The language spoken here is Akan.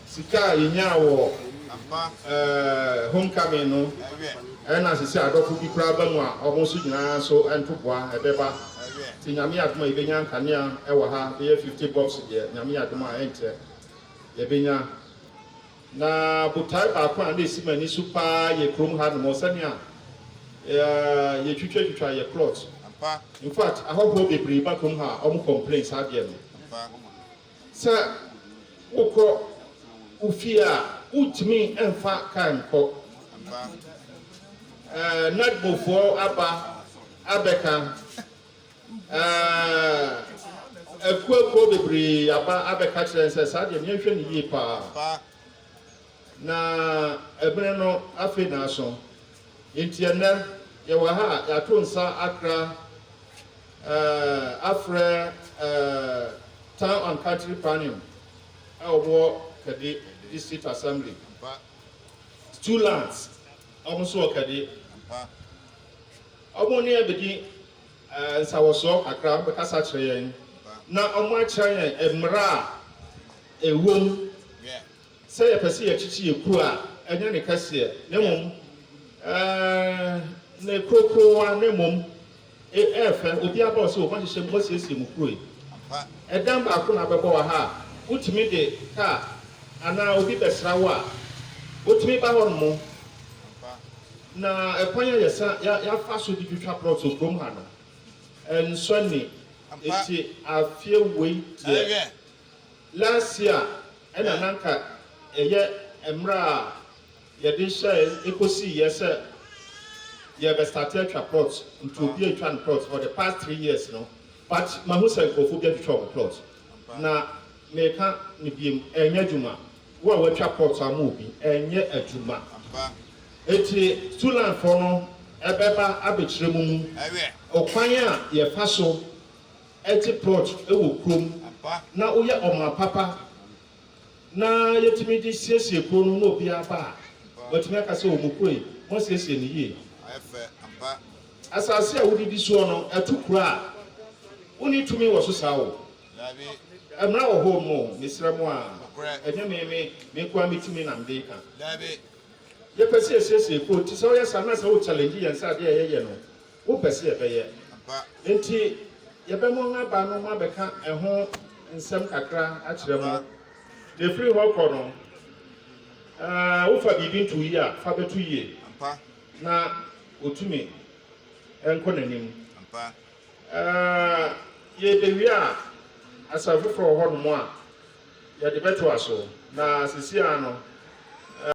Sika a yɛnyaa wɔ homecoming no, ɛna sisi adɔfo bi koraa ba mu a wɔn nso nyinaa nso ntoboa ɛbɛba. Nti Nyame adom a yɛbɛnya nkanea ɛwɔ ha bɛyɛ 50 bulbs deɛ, Nyame adom a ɛnkyɛ yɛbɛnya. Na botae baako a na esi m'ani so paa yɛ kurom ha nom sɛnea yɛtwitwatwitwa yɛ plot. In fact, ahɔhoɔ bebree ba kurom ha a wɔn complain saa adeɛ no. Sɛ wokɔ wo fie a, wontumi mfa kaa nkɔ. NADMOfoɔ aba abɛka. Akuakuo bebree aba abɛka kyerɛ sɛ saa deɛ yɛnhwɛ no yie paa. Na ɛmene no afei na aso. Nti ɛnnɛ yɛwɔ ha a yɛato nsa akra afrɛ Town and Country Planning a wɔwɔ Kade District Assembly. Two lands wɔn nso wɔ Kade. Wɔn ne yɛn bɛdi nsawɔsoɔ kakra, wɔbɛkasa kyerɛ yɛn na wɔn akyerɛ yɛn mmerɛ a ɛwɔ mu sɛ yɛpɛ sɛ yɛkyekye yɛ kuro a ɛnyɛ ne kɛseɛ na mmom ne kurokurowa, na mmom ɛɛfɛ obi aba sɛ wɔn ahyehyɛ mu asiesie mu kuro yi. Ɛdan baako na abɛbɔ wɔ ha a wotumi de kaa anaa obi bɛsra wo a wotumi ba hɔ nom. Na ɛkwan a yɛsa yɛafa so de twitwa plot wɔ kurom ha no ɛnsɔ ni. Eti afie wei deɛ, last year ɛna nanka ɛyɛ mmerɛ a yɛde hyɛ ekosi yɛ sɛ yɛbɛ start atwa plot, nti obi atwa no plot for the past 3 years no, but mahu sɛ nkurɔfoɔ bi atwitwa wɔn plot. Na meka ne biem, ɛnyɛ adwuma. Wo a watwa plot ama obi, ɛnyɛ adwuma. Eti Stool-Landfoɔ no ɛbɛba abɛkyerɛ mu ɔkwan a yɛfa so ɛte plot ɛwɔ kurom na woyɛ ɔman papa na yɛtumi de siesie kuro no na obi aba a watumi aka sɛ wɔn kuro yi wɔasiesie no yie. Asase a wodidi soɔ no ɛto kuro a wonni tumi wɔ so saa o. Mmara wɔ hɔ mu. Mesrɛ mo a ɛnyɛ me nkoa metumi na mede ka. Yɛpɛ sɛ yɛsiesie kuro, nti sɛ woyɛ saa na sɛ wo challenge yɛn sɛ adeɛ a yɛyɛ no wopɛ sɛ yɛbɛyɛ, nti yɛbɛmo aba no mo abɛka ɛho nsɛm kakra akyerɛ mo. Na ɛfiri hɔ kɔ no, wofa biribi nto yie a, fa bɛto yie na otumi nkɔ n'anim. Yɛbɛwie a, asɛm foforɔ wɔ hɔnom a yɛde bɛtoa so na sisi a no.